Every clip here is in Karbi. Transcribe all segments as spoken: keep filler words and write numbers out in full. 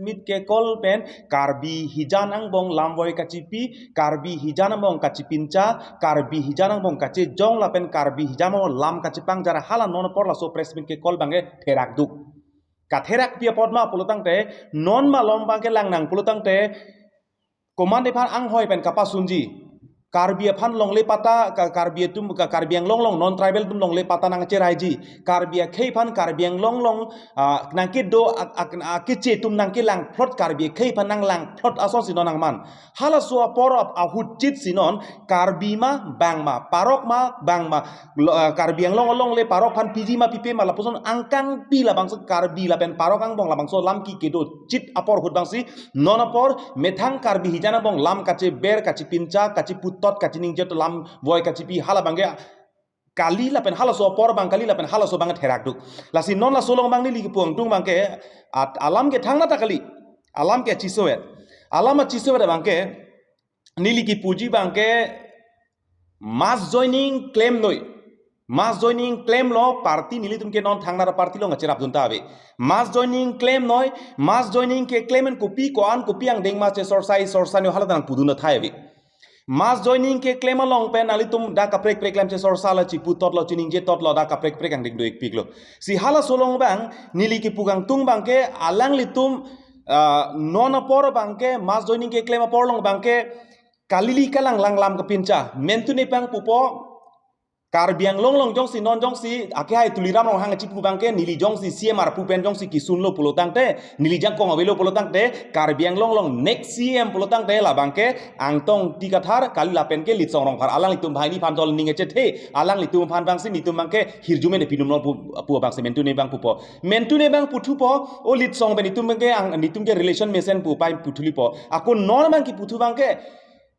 meet ke call pen Karbi hijan angbong lamvoi kachipi, Karbi hijan angbong kachipincha, Karbi hijan angbong kachejong lapen Karbi hijan angbong lam kachepangjar hala non apor laso press meet ke call abangke therak duk. Katherak pi apot ma pulo tangte, non malom abangke langnang pulo tangte, komat aphan anghoi pen kapasunji. Karbi aphan longle patta, ka-, Karbi atum, ka-, Karbi Anglong along non tribal atum longle patta nangcheraiji. Karbi akhei aphan Karbi Anglong along, ah, nangkedo ak-, ak-, akeche atum nangkelangphlot, Karbi akhei aphan nanglangphlot asonsi non nangman. Halaso apor ap-, ahut chit si non Karbi ma bang ma, parok ma bang ma, lo-, ah, Karbi Anglong alongle parok aphan piji ma pipe ma lapuson angkangpi labangso Karbi lapen parok angbong labangso lam ke kedo chit apor ahut abangsi non apor methang Karbi hijan angbong lam kacheber, kachipincha, kachiputot, kachiningje lamvoi kachipi hala abangke kali lapen halaso apor abang kali lapen halaso abang therak duk. Lasi non laso along abang neli kipu angtung abangke at alam ke thangnat ta kali. Alam ke chisoet. Alam chisoet abangke neli kipuji abangke mass joining klemnoi. Mass joining klemlo party nelitum ke non thangnat party along kacherapdun ta ave. Mass joining klemnoi, mass joining ke klem pen kopi ko-an kopi angdeng ma chesorsai sorsanoi hala ta nangpudun ta thai ave. Mass joining ke klem along pen nanglitum dak kaprek kaprek lam chesorsa la chiputotlo chiningjetotlo dak kaprek kaprek angdeng do-ikpiklo. Si halaso along abang neli kipu angtung abangke alanglitum, ah, non apor abangke mass joining ke klem apor along abangke kalili kalang lang lam kapincha. Mentune abang pupo Karbi Anglong along jongsi non jongsi akehai Tuliram Ronghang chipu abangke neli jongsi C M arpu pen jongsi kisunlo pulo tangte, neli jakong avelo pulo tangte, Karbi Anglong along next C M pulo tangte labangke Angtong Ingti Kathar kali lapen ke Litsong Rongphar alanglitum banghini aphan jol ning echethe, alanglitum aphan abangsi nelitum abangke hirjume ne pinumlo pu, pu abangsi mentune abang pupo. Mentune abang puthupo, o Litsong pen nelitum abangke ang, nelitum ke relation mesen pu pai puthulipo. Ako non abang kiputhu abangke,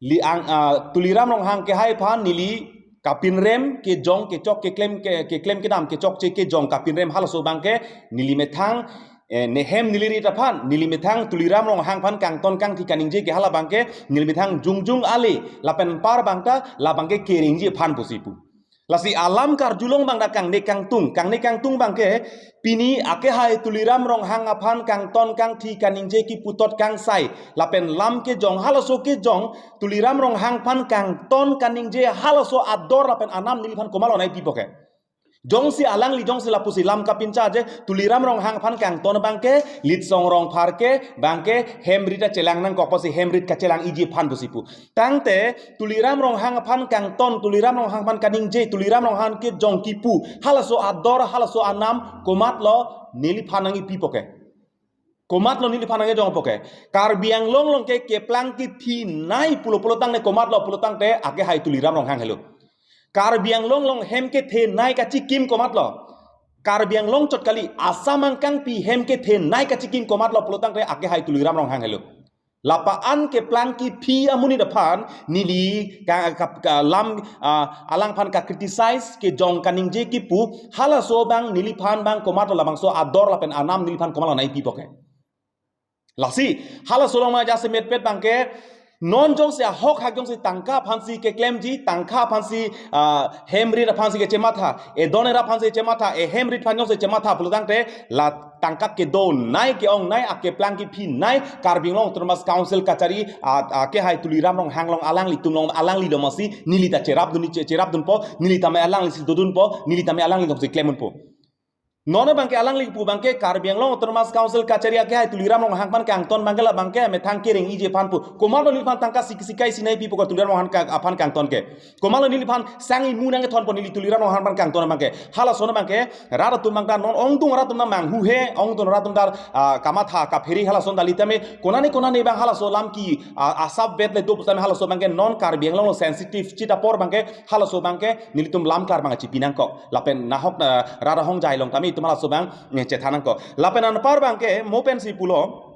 li ang, ah, Tuliram Ronghang kehai aphan neli kapinrem kejong kechok keklem ke, keklem kedam kechokche kejong kapinrem halaso abangke neli methang, eh, nehem neli rit aphan, neli methang Tuliram Ronghang aphan kangton kangthi kaningje ke hala abangke neli methang jongjong ale lapen anpar abang ta labangke kerengji aphan pusi pu. Lasi alam karjulong abang dak kangne kangtung, kangne kangtung abangke pini akehai Tuliram Ronghang aphan kangton kangthi kaningje kiputot kangsai lapen lam kejong halaso kejong Tuliram Ronghang aphan kangton kaningje halaso ador lapen anam neliphan komatlo nangpipo ke. Jongsi alangli jongsi lapusi lam kapincha je Tuliram Ronghang aphan kangton abangke Litsong Rongphar ke abangke hem rit ta chelang nangkok pusi hem rit kachelang-iji aphan pusi pu. Tangte Tuliram Ronghang aphan kangton, Tuliram Ronghang aphan kaningje, Tuliram Ronghang kejong kipu halaso ador, halaso anam komatlo neliphan nangpipo ke. Komatlo neliphan nangkejongpo ke. Karbi Anglong along ke keplang kephinei pulo pulo tangte komatlo pulo tangte akehai Tuliram Ronghang helo. Karbi Anglong along hem kethenei kachikim komatlo. Karbi Anglong chot kali Assam angkangpi hem kethenei kachikim komatlo pulo tangte akehai Tuliram Ronghang helo. Lapa-an keplang kephi amonit aphan neli ka, ka, ka lam, ah, alangphan ka criticize kejong kaningje kipu halaso abang neliphan abang komatlo labangso ador lapen anam neliphan komatlo nangpipo ke. Lasi halaso along ma jasemetpet abangke non jongsi ahok hak jongsi tangka aphansi keklemji, tangka aphansi, ah, hem rit aphansi kechematha, edon era aphansi chematha, ehem rit aphan jongsi chematha pulo tangte la tangka kedonei ke-ongnei akeplang kephinei Karbi Anglong Autonomous Council kachari, ah, ah, kehai Tuliram Ronghang along alanglitum along alangli do masi neli ta cherapdun che, cherapdunpo, neli tame alanglisi dodunpo, neli tame alangli jongsi klemdunpo. Non abangke alangli pu abangke Karbi Anglong Autonomous Council kachari akehai Tuliram Ronghang aphan kangton abangke la abangke methang kereng-iji aphan pu. Komatlo neliphan tangka sik-, sikai sinei pipo ke Tuliram Ronghang ka, aphan kangton ke. Komatlo neliphan sang imu nangkethonpo neli Tuliram Ronghang aphan kangton abangke. Halason abangke rat atum abang ta non ongdung rat atum ta manghuhe, ongdung rat atum ta, ah, kamatha kaphere halason dalitame. Konane konane abang halaso lam ke, ah, asap bet le do pusitame halaso abangke non Karbi Anglong along sensitive chit apor abangke halaso abangke nelitum lam klar abang chipi nangkok. Lapen nahok, ah, rat ahongjai along tame itum halaso abang, eh, chethan nangkok. Lapen anpar abangke mo pensi pulo.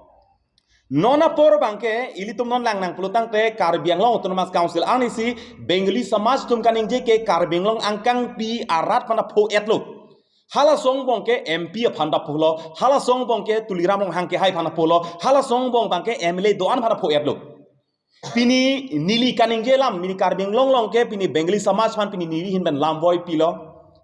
Non apor abangke ilitum non langnang pulo tangte Karbi Anglong Autonomous Council arnisi Bengali Samaj atum kaningje ke Karbi Anglong angkangpi arat aphan ta pho-etlo. Halaso angbong ke M P aphan ta pholo, halaso angbong ke Tuliram Ronghang kehai aphan ta pholo, halaso angbong abangke M L A do-an aphan ta pho-etlo. Pini neli kaningje alam, pini Karbi Anglong along ke pini Bengali Samaj aphan pini neli ahin pen lamvoi pilo,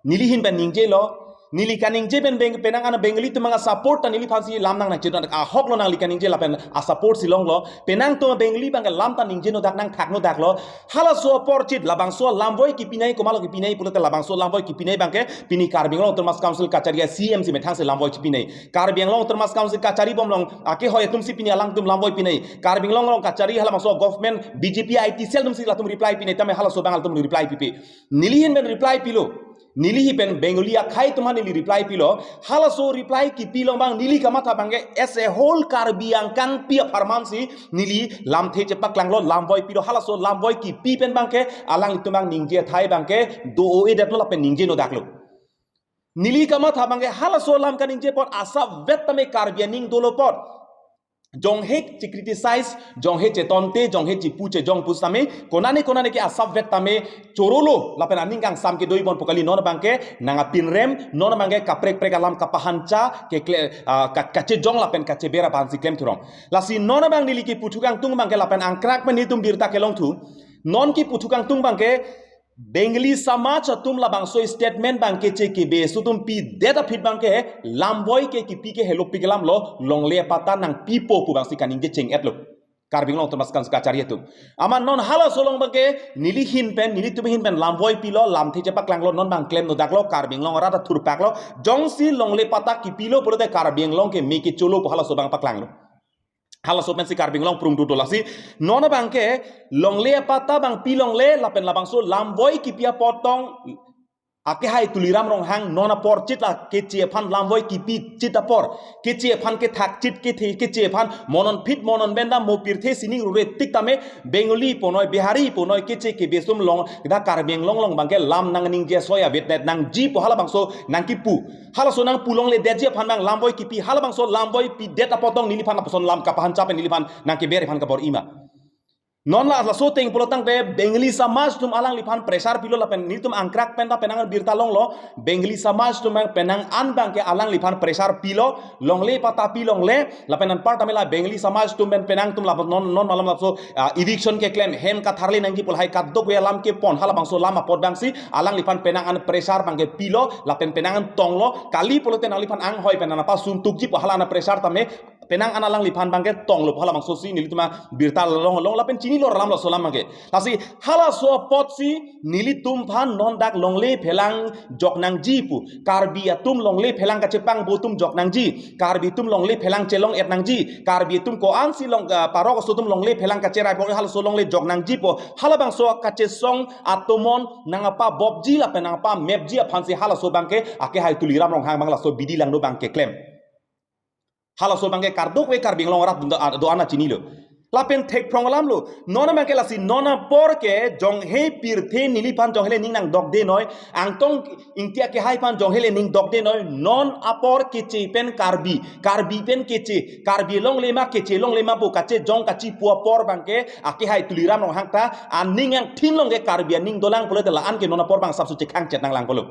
neli ahin pen ningjelo, Neli kaningje pen Beng-, penang an Bengali atum abang a-support ta neliphansi lam nang nangchedon ahok lo nangli kaningje lapen a-support si longlo. Penang atum Bengali abang ke lam ta ningje nodak nangthak nodak lo. Halaso apor chit labangso lamvoi kipinei, komatlo kipinei pulote labangso lamvoi kipinei abang ke pini Karbi Anglong Autonomous Council kachari a-C M si methang si lamvoi kipinei. Karbi Anglong Autonomous Council kachari bom along akehoi atum si pini alangtum lamvoi pinei. Karbi Anglong along kachari halabangso government B J P I T cell atum si latum reply pinei, tame halaso abang latum reply pipe. Neli ahin pen reply pilo. Neli ahin pen Bengali akhei atum aphan neli reply pilo. Halaso reply kipi along abang neli kamatha abang ke as a whole Karbi angkangpi apharman si neli lamthe chepaklanglo, lamvoi pilo. Halaso lamvoi kipi pen abang ke alanglitum abang ningje athai abang ke do-o-edetlo lapen ningje nodaklo. Neli kamatha abang ke halaso lam kaningje apot asapvet tame Karbi aning dolo apot. Jonghe che-criticize, jonghe chetonte, jonghe chepu chejong pusitame, konane konane ke asapvet tame chorolo, lapen aning kangsam kedo-i bon pu kali, non abang ke nang apinrem, non abang ke kaprek prek alam kapahancha, kekle, ah, ka-, kachejong lapen kacheber aphan si klem thurong. Lasi non abang neli kipu thukangtung abang ke lapen angkrak pen netum birta kelong thu, non kipu thukangtung abang ke, Bengali samaj atum labangso statement abang keche kebe aso atum pidet aphi abang ke lamvoi ke kipi ke helo pi kelam lo, longle apatta nangpipo pu abang si kaningje cheng-etlo. Karbi Anglong Autonomous Council kachari atum. Amat non halaso along abang ke neli ahin pen, nelitum ahin pen lamvoi pilo, lamthe chepaklanglo, non abang klem nodaklo, Karbi Anglong arat athurpaklo, jongsi longle apatta kipilo pulote Karbi Anglong ke me kecholo pu halaso abang paklanglo. Halaso pensi Karbi Anglong prung dudo lasi. Non abang ke longle apatta abang pilongle lapen labangso lamvoi kipi apot tong akehai Tuliram Ronghang non apor chit la keche aphan lamvoi kipi chit apor. Keche aphan kethak chit kethe keche aphan monon phit monon benda mo pirthe sining rure tik tame Bengali punoi Bihari punoi keche kebe aso atum along dak Karbi Anglong along abang ke lam nang ningje soi avet net nangji pu halabangso nangkipu. Halaso nangpu longledetji aphan abang lamvoi kipi, halabangso lamvoi pidet apot tong neliphan lapuson lam kapahancha pen neliphan nangkeber aphan kabor-i ma. Non la laso ateng pulo tangte Bengali samaj atum alangliphan pressure pilo lapen nelitum angkrak pen ta penang an birta longlo, Bengali samaj atum abang penang an abang ke alangliphan pressure pilo, longle apatta pilongle, lapen anparta me la Bengali samaj atum pen penang atum la non, non malam laso, ah, eviction keklem, hem katharle nangji pu lahai kadokave alam kepon, halabangso lam apot abang si alangliphan penang an pressure abang ke pilo, lapen penang an tonglo, kali pulote nangliphan anghoi pen nangpasun tukji pu hala an pressure tame, penang an alangliphan abang ke tonglo pu halabangso si nelitum abirta long long lapen chinilo alam laso alam abang ke. Lasi halaso apot si nelitum aphan non dak longle phelang jok nangji pu. Karbi atum longle phelang kachepangbo atum jok nangji. Karbi atum longle phelang chelong-et nangji. Karbi atum ko-an si long, ah, parok aso atum longle phelang kacheraibo halaso longle jok nangji pu. Halabangso kachesong atomon nangpabopji lapen nangpamepji aphan si halaso abang ke akehai Tuliram Ronghang abang laso bidi langno abang keklem. Halaso abang ke kadokave Karbi Anglong arat do, do-an ta chinilo. Lapen thekphrong alam lo. Non abang ke lasi non apor ke jonghe pirthe neliphan jonghe le ning nangdokde noi. Angtong Ingti akehai aphan jonghe le ning dokde noi. Non apor keche pen Karbi. Karbi pen keche. Karbi longle ma keche longle ma pu kachejong kachipu apor abang ke akehai Tuliram Ronghang ta aning angthin along ke Karbi aning dolang pulote la-an ke non apor abang sapso chekhang chet nanglang pulo.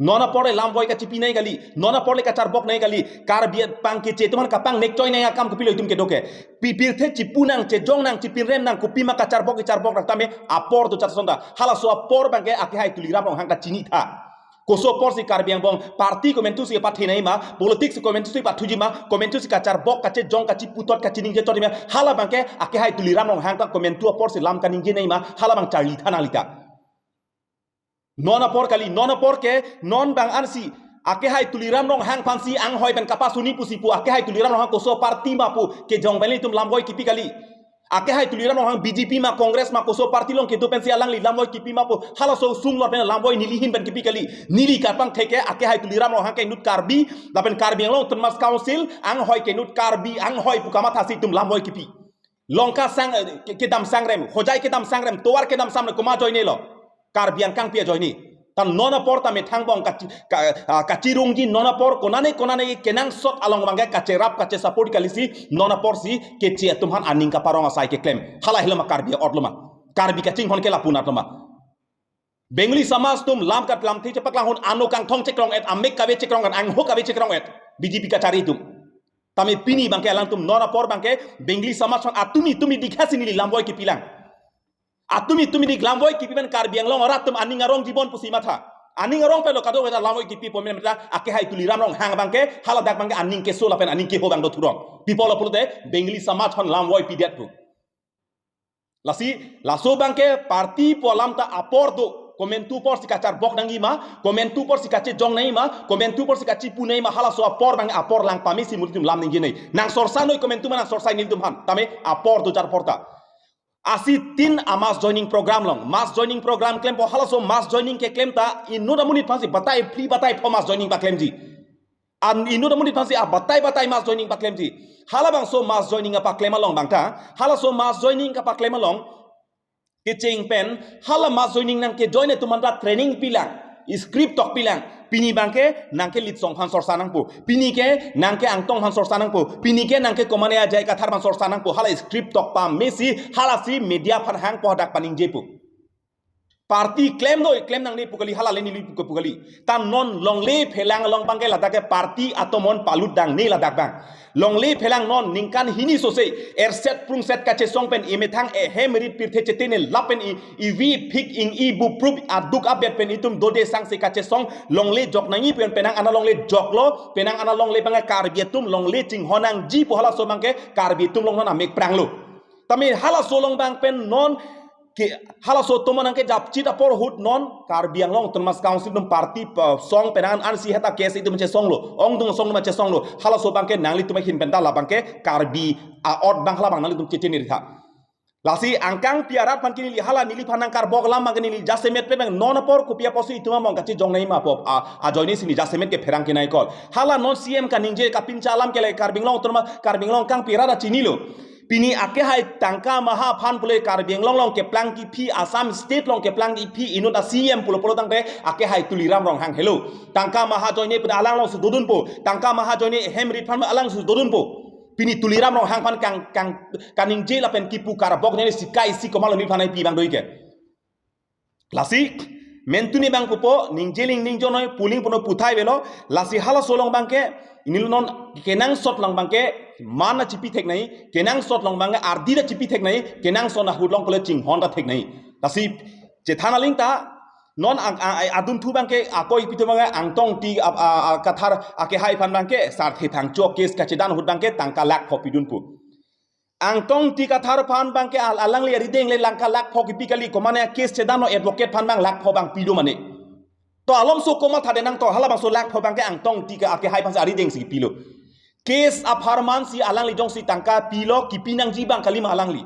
Non apor le lamvoi kachipi nai kali, non apor le kacharbok nai kali, Karbi apang keche atum aphan kapangnek choi nai akam kopilo itum kedo ke. Pi pirthe chipu nang, chejong nang, chipinrem nang, kopima kacharbok, kacharbok nang tame apor do chat sonda. Halaso apor abang ke akehai Tuliram Ronghang ta chinitha. Koso apor si Karbi angbong party komantu si pathe nai ma, politics komantu si pathuji ma, komantu si kacharbok, kachejong, kachiputot, kachiningje chot ma. Hala abang ke akehai Tuliram Ronghang ta komantu apor si lam kaningje nai ma, hala abang charlitha nanglita. Non apor kali, non apor ke, non abang ansi. Akehai Tuliram Ronghang aphansi anghoi pen kapasuni pusi pu. Akehai Tuliram Ronghang koso party ma pu. Kejong pen itum lamvoi kipi kali. Akehai Tuliram Ronghang B J P ma, Congress ma, koso party along kedo pensi alangli lamvoi kipi ma pu. Halaso sung lor pen lamvoi neli ahin pen kipi kali. Neli kapangthek ke akehai Tuliram Ronghang ke inut Karbi. Lapen Karbi Anglong Autonomous Council anghoi ke inut Karbi anghoi pu kamathasi itum lamvoi kipi. Longka sang, eh, ke-, kedam sangrem, Hojai kedam sangrem, tovar kedam sangrem, komat ajoine lo. Karbi angkangpi ajoine. Ta non apor ta methang angbong kachi-, ka-, ah, kachirungji non apor konane konane kenangsot along abang ke kacherap kachesupport kalisi non apor si keche atum aphan aning kaparong asai keklem. Hala helo ma Karbi ot lo ma. Karbi kachinghon ke lapu-an lo ma. Bengali samaj atum lam kat lamthe chepaklang ahut ano kangthong chekrong-et, amek kave chekrong-et, angho kave chekrong-et, B J P kachari atum. Tame pini abang ke alangtum non apor abang ke Bengali samaj aphan atumi tumi dikhasi neli lamvoi kipilang. Atumi tumi dik lamvoi kipi pen Karbi Anglong arat atum aning arong jibon pusi matha. Aning arong pelo kadokave ta lamvoi kipi po mena meta akehai Tuliram Ronghang abangke haladak abangke aning keso lapen aning keho abang do thurong. Pi apotlo pulote Bengali samaj aphan lamvoi pidet pu. Lasi, laso abangke party pu alam ta apor do. Komantu apor si kacharbok nangji ma, komantu apor si kachejong nangji ma, komantu apor si kachipu nangji ma, halaso apor abang apor lang pame si nelitum lam ningje nai. Nangsorsa noi komantu ma nangsorsa nelitum aphan. Tame apor do jar apor ta. Asi tin a mass joining program along. Mass joining program klempo, halaso mass joining keklem ta inut amonit aphan si batai phli batai pho mass joining paklemji. An inut amonit aphan si a batai batai mass joining paklemji. Halabangso mass joining apaklem along abang ta, halaso mass joining kapaklem along kecheng pen, hala mass joining nangkejoin atum aphan ta training pilang, script tok pilang. Pini abangke nangke Litsong aphan sorsa nangpo, pini ke nangke Angtong aphan sorsa nangpo, pini ke nangke komatne J I Kathar aphan sorsa nangpo. Hala script tok pame si, hala si media aphan hangpo, hadak paningje pu. Party klem noi, klem nangne pu kali, hala le neli pu pu kali. Ta non longle phelang along abangke ladak ke party atomon palut nangne ladak abang. Longle phelang non ningkan hini sose erset prungset kachesong pen emethang ehem rit pirthe chetene lapen i, ivi phik ing-i buprup aduk abet pen itum dode sangse kachesong longle jok nangji pen penang ana longle joklo, penang ana longle abang Karbi atum longle chinghon nangji pu halaso abangke Karbi atum along non amek pranglo. Tame halaso along abang pen non ke halaso atomon nangkejapchit apor ahut non Karbi Anglong Autonomous Council atum party, uh, song penang an si heta case itum chesonglo, ongdung song atum chesonglo. Halaso abangke nanglitum ahin pen ta labangke Karbi a-ot abang halabang nanglitum chechiniri tha. Lasi angkangpi arat aphan ke neli hala neliphan nangkarbok alam abangke neli jasemet pen non apor kopi apotsi itum among kachejong nangji ma pu a, ajoine si neli jasemet kepherang kenai kol. Hala non C M kaningje kapincha alam ke le Karbi Anglong Autonomous, Karbi Anglong angkangpi arat ta chinilo. Pini akehai tangka maha aphan pule Karbi Anglong along keplang kiphi, Assam State along keplang kiphi inut a C M pulo pulo tangte akehai Tuliram Ronghang helo. Tangka maha ajoine pen alang along si dodunpo. Tangka maha ajoine ehem rit aphan alang si dodunpo. Pini Tuliram Ronghang aphan kang, kang, kaningje lapen kipu karbok neli sikai si komatlo neliphan nangpi abang do-ik ke. Lasi, mentuni abang pupo, ningjeling ningjonoi, puling puno puthai avelo, lasi halaso along abangke, neli non kenangsot along abangke, man ta chipi thek nangji, kenangsot along abangke, ardi ta chipi thek nangji, kenangsot ahut along kole chinghon ta thek nangji. Lasi, chethan aling ta, non ang, ang, ang, adunthu abangke, ako ipi atum abangke, Angtong Ingti, a, a, a, Kathar, akehai aphan abangke, Sarthe Phangcho case kachedan ahut abangke, tangka lakh pho pidunpo. Angtong Ingti Kathar aphan abangke al-, alangli arideng le tangka lakh pho kipi kali, komatne case chedanlo advocate aphan abang lakh pho abang pilo mane. To alomso komat tha de nang to, halabangso lakh pho abangke Angtong Ingti ke akehai aphan si arideng si pilo. Case apharman si alangli jongsi tangka pilo kipi nangji abang kali ma alangli.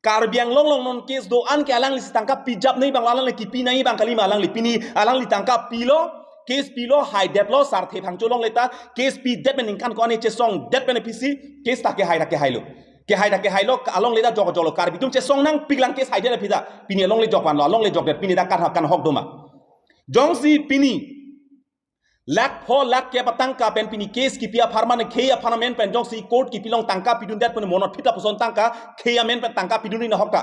Karbi Anglong along non case do-an ke alangli si tangka pijap nangji abang alangli kipi nangji abang kali ma alangli, pini alangli tangka pilo, case pilo, haidetlo, Sarthe Phangcho alongle ta, case pidet pen ningkan ko-an chesongdet pen aphi si, case ta kehai ta kehailo. Kehai ta kehailo, alongle ta jok joklo, Karbi atum chesong nangpik lang case haidet aphi ta, pini alongle jok vanlo, alongle jokdet, pini ta kan, kan hok do ma. Jongsi pini, lakh pho lakh kep atangka pen pini case kipi apharman khei aphan amen pen jongsi court kipi along tangka pidundet pen monot phita puson tangka khei amen pen tangka pidun ri nahok ta.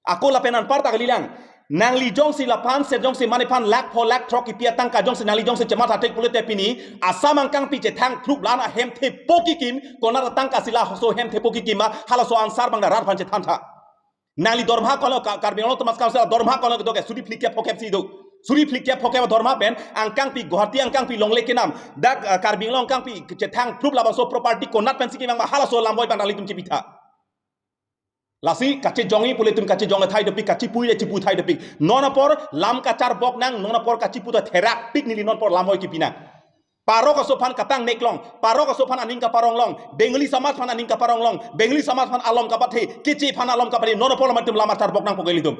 Ako lapen anparta kalilang. Nangli jongsi laphan se jongsi mane aphan lakh pho lakh throk kipi atangka jongsi nangli jongsi chematha thek pulote pini Assam angkangpi chethang phruk lan ahem thepo kikim konat atangka si laso hem thepo kikim ma halaso answer abang da rat aphan chethan tha. Nangli dorma ko-an lo Ka-, Karbi Anglong Autonomous Council dorma ko-an lo kedo ke suri phlikep phokep si do. Suri phlikep phokep dorma pen angkangpi Guwahati angkangpi longle kenam. Dak, eh, Karbi Anglong angkangpi chethang phruk labangso property konat pen si kevang ma halaso lamvoi abang nanglitum chipi tha. Lasi kachejongji pule itum kachejong thai dopik, kachipu le chipu thai dopik. Non apor lam kacharbok nang, non apor kachipu ta therak pik neli non apor lamvoi kipi nang. Parok aso aphan katang nek long, parok aso aphan aning kaparong long, Bengali samaj aphan aning kaparong long, Bengali samaj aphan alom kapathe, Keche aphan alom kapathe, non apor lam itum lam kacharbok nangpo ke ilitum.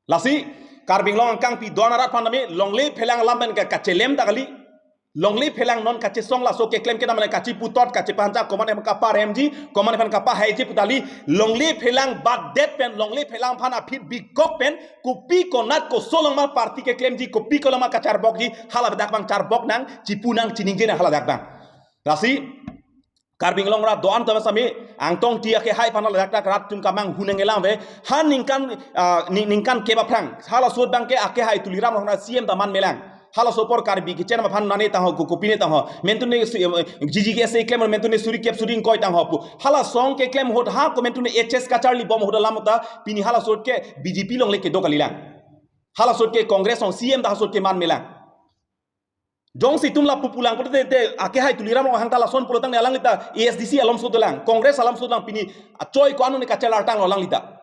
Lasi, Karbi Anglong angkangpi do-an arat aphan tame, longle phelang alam pen ka-, kachelem ta kali, longle phelang non kachesong laso keklem kedam le kachiputot, kachepancha, komatne aphan kaparemji, komatne aphan kapahaiji pu ta kali, longle phelang batdet pen, longle phelang aphan aphi bikok pen, kopi konat koson along ma party keklemji, kopi konat ma kacharbokji, haladak abang charbok nang, chipu nang, chiningje nang haladak abang. Lasi, Karbi Anglong arat do-an tame sami, Angtong Ingti akehai aphan haladak dak rat atum kamanghu nangkelang ave, ha ningkan, ah, ning-, ningkan kep aphrang, halaso ahut abangke akehai Tuliram Ronghang C M ta man melang. Halaso apor Karbi kechenam aphan nane tangho, ko-, kopine tangho. Mentune su-, eh, G G K S A keklem, mentune suri kep suri ingkoi tangho pu. Hala song keklem ahut ha ko mentune H S kacharli bom ahut alam ta pini halaso ahut ke B J P alongle kedo kalilang. Halaso ke Congress along C M ta halaso ke man melang. Jongsi itum lapu pulang pulote te akehai Tuliram Ronghang ta lason pulo tangte alangli ta A S D C alomso dolang, Congress alomso dolang, pini achoi ko-an ne kachelar tanglo alangli ta.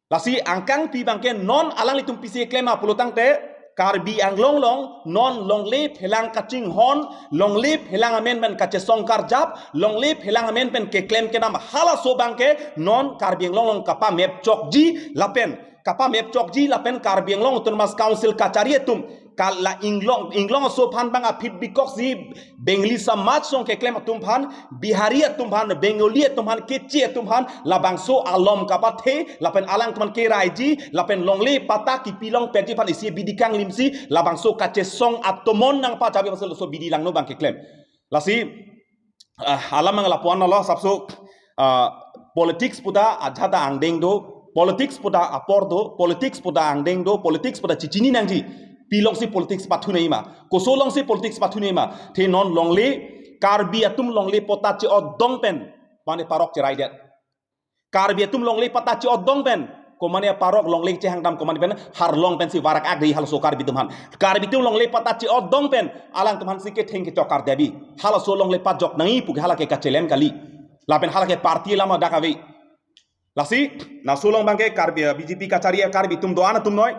Lasi angkangpi abangke non alanglitum pisi keklem ma pulo tangte Karbi Anglong along non longle phelang kachinghon, longle phelang amen pen kachesong karjap, longle phelang amen pen keklem kedam halaso abangke non Karbi Anglong along kapamep chokji lapen kapamep chokji lapen Karbi Anglong Autonomous Council kachari atum kala inglong inglong aso aphan abang aphi bikok si Bengali samaj along keklem atum aphan, Bihari atum aphan, Bengali atum aphan, Keche atum aphan, labangso alom kapathe lapen alangtum aphan keraiji lapen longle patta kipi longpetji aphan isi bidi kanglimsi labangso kachesong atomon nangpachabi aphan laso bidi langno abang keklem. Lasi ah, alam ang lapuan lo sapso ah, politics puta ajat ta angdeng do, politics puta apor do, politics puta angdeng do, politics puta chichini nangji. Pi alongsi politics pathu nangji ma, koso alongsi politics pathu nangji ma. The non longle Karbi atum longle patta che-odong pen mane parok cheraidet. Karbi atum longle patta che-odong pen komane parok longle chehangdam komane pen harlong pensi varak ak dei halaso Karbi atum aphan. Karbi atum longle patta che-odong pen alangtum aphansi ketheng kechok kardetbi. Halaso longle pajok nangji puke hala ke kachelem kali. Lapen hala ke party alam dak ave. Lasi laso along abangke Karbi, ah, B J P kachari Karbi atum do-an atum noi.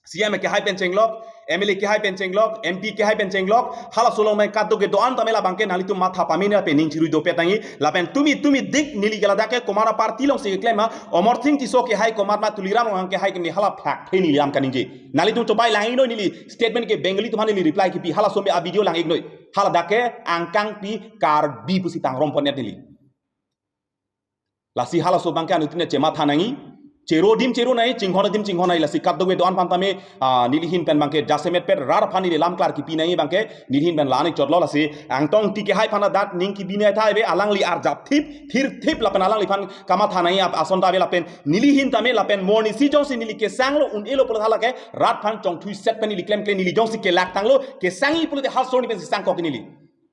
C M kehai pen chenglok, M L A kehai pen chenglok, M P kehai pen chenglok, halaso along abang kadokave do-an tame labangke nanglitum matha pamina pen ning chirui dopet nangji, lapen tumi tumidik neli ke ladak ke komat aparty alongsi keklem ma, Amarsing Tisso kehai komat ma Tuliram Ronghang kehai keme hala phlak phe neli lam kaningje. Nanglitum chobai lang-iknoi neli statement ke Bengali atum aphan neli reply kipi halaso me a-video lang-iknoi. Haladak ke angkangpi Karbi pusi tangrom pondet neli. Lasi halaso abangke anuttin chematha nangji. Chero adim chero nangji, chinghon adim chinghon nangji, lasi kadokave do-an aphan tame, ah, neli ahin pen abangke jasemet pet rat aphan neli lam klar kipi nangji abangke neli ahin pen la-an chotlo. Lasi Angtong Engti kehai aphan adat ning kibi nangji tha ave, alangli arjap thip, thir thip lapen alangliphan kamatha nangji ap-, ason ta ave lapen neli ahin tame lapen morning si jongsi neli kesanglo un-elo pulo hala ke rat aphan chongthui set pen neli klemkle, neli jongsi kelak tanglo kesangji pulote halaso arni pensi sangkok neli.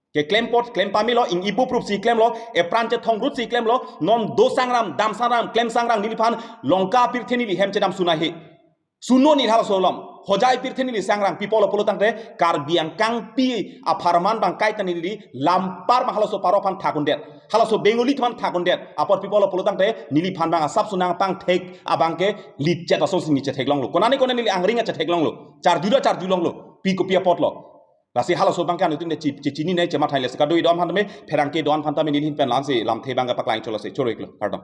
Keklem apot klem pamelo, ing ipup rup si klemlo, epran chethong rut si klemlo, non do sangram, dam sangram, klem sangram neliphan Lanka pirthe neli hem chedam sunai he. Suno neli halaso alom, Hojai pirthe neli sangram, pi apotlo pulo tangte Karbi angkangpi apharman abang kaita neli lampar ma halaso parok aphan thak-undet. Halaso Bengali atum aphan thak-undet. Apot pi apotlo pulo tangte neliphan abang asap sunang pangthek abangke lichet asonsi neli chetheklonglo. Konane konane neli angring achetheklonglo. Charju ta charjulonglo. Pi kopi apotlo. Lasi halaso abangke anuttin chi-, chichini nangji chematha nangji, lasi kadokave do-an aphan tame, pherangke do-an aphan tame neli ahin pen la-ansi lamthe abangke paklang chotlo, lasi choro-iklo. Pardon.